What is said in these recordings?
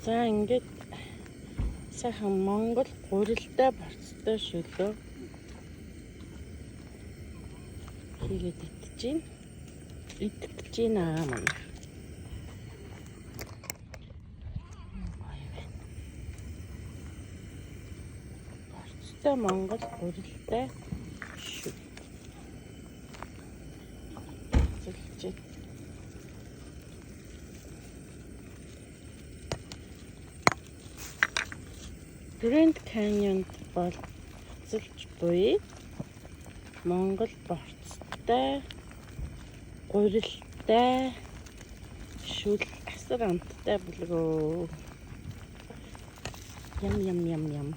За, ингээд сайхан Монгол гурилтай борцтой шөлөө хийгээд идэж байна. Идэх гэж байна аа манай. Гоё байна. Борцтой Монгол гурилтай шүл. Зүлжээ. Grand Canyon-д бол буцалж буй Монгол борцтой гурилтай шүл асар амттай бүлгөө. Ям ям ям ям.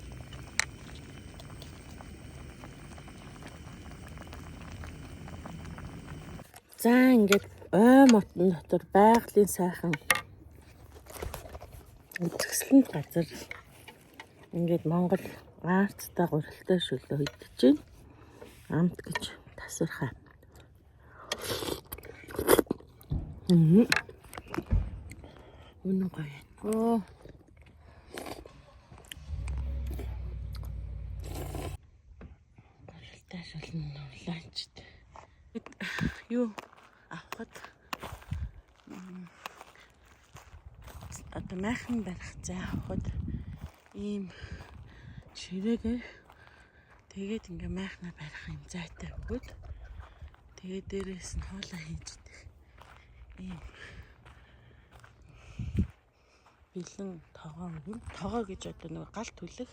За, ингээд ой мотон дотор байгалийн сайхан үзэсгэлэнт газар ингээд Монгол аарцтай гурилтай шөлөө идэж байна. Амт гэж тасархай. Үнэн гоё. Оо. Гурилтай шөл нь урлаач. Юу авахд одоо майхан барих зай авахд ийм ширээгээ тэгээд ингээ майхнаа барих юм зайтай өгөөд, тэгээд дээрээс нь хоолоо хийж идэх ийм бэлэн тогоо өгнө. Тогоо гэж одоо нэг гал түлэх.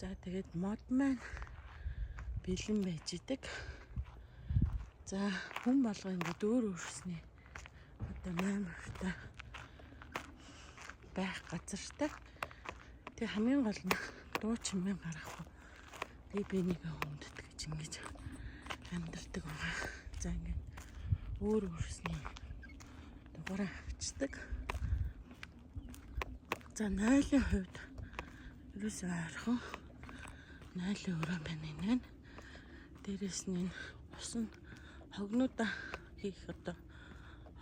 За, тэгээд мод маань бэлэн байж идэг. За, хүн болго ингээд өөр өөрсний одоо маймартай байх газартай. Тэгээ хамгийн гол нь дуу чимээ гаргахгүй. Би биенийгээ хүндэтгэж гэж ингэж амьдардаг байгаа. За, ингээд өөр өөрсний дугаараа авчдаг. За, нойлын хувьд ерөөсөө ойрхон нойлын өрөө байна энэ. Дээрээс нь энэ ус нь хогнуудаа хийх одоо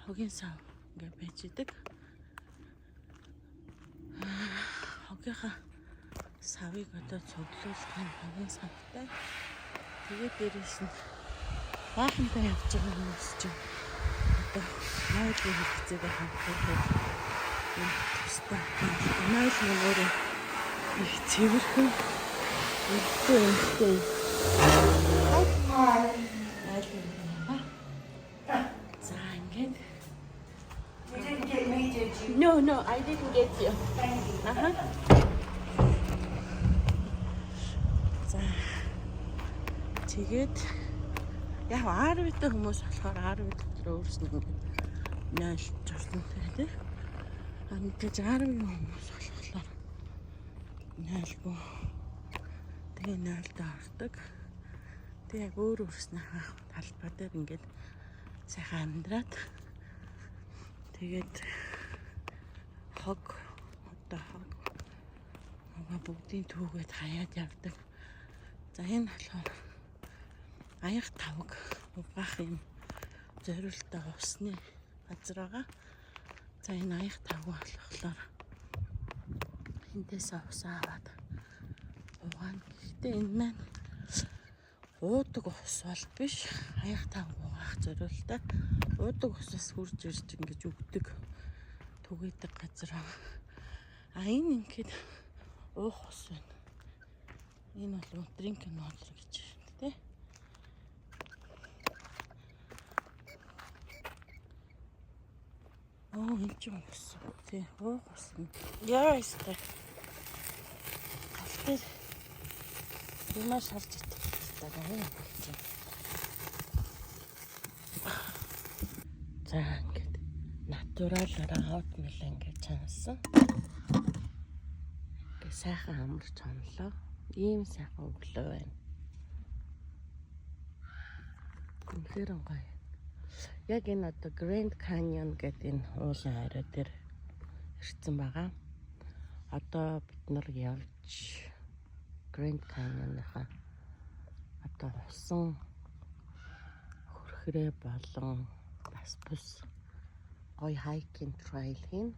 хогийн сав ингээ байж идэг. Хогийнхаа савыг одоо цуглуулах юм хогийн савтай. Тэгээд дээрээс нь баахантай явж байгаа хүмүүс чинь одоо нойлын хэрэгцээг хангахын тулд тустай. Нойл нь өөрөө их цэвэрхэн эрэгтэй эмэгтэй. Нойлын юм. За, ингээд You didn't get me, did you? No, I didn't get you. Thank you. Аха. За. Тэгээд яг RV-тэй хүмүүс болохоор RV дотор өөрснөө ингээд нойлж орсон тий. А мэдээж RV хүмүүс болохоор нойлгүй. Тэгээ нойлдоо ордог. Тэгээ яг өөр өөрснөө талбай дээр ингээд сайхан амьдраад, тэгээд хог одоо хог хогоо бүгдийн түүгээд хаяад явдаг. За, энэ болохоор аяга тавг угаах юм зориултаа усны газар байгаа. За, энэ аяга тавг болохоор эндээс ус аваад угаана. Гэхдээ энэ маань уудаг ус бол биш. Аяга тавг угаах зориултаа уудаг усаас хурж ирж ингэж өгдөг, түгээдэг газар байгаа. А энэ ингээд уух ус байна. Энэ бол drinking water гэж байна тий. Оо, энэ ч ус. Тий, уух ус. Яа, өстэй. Гал дээр юмаа шарж идэх хэрэгтэй байна болж байна. За, ингээд natural аараа oatmeal ингээд чансан. Ингээд сайхан амарч хонлоо. Ийм сайхан өглөө байна. Үнэхээр гоё. Яг энэ одоо Grand Canyon гэдэг энэ уулын орой дээр ирсэн байгаа. Одоо бид нар явж Grand Canyon-ийнхаа одоо усан хөрхрээ болон бас бус гоё hiking trail хийн.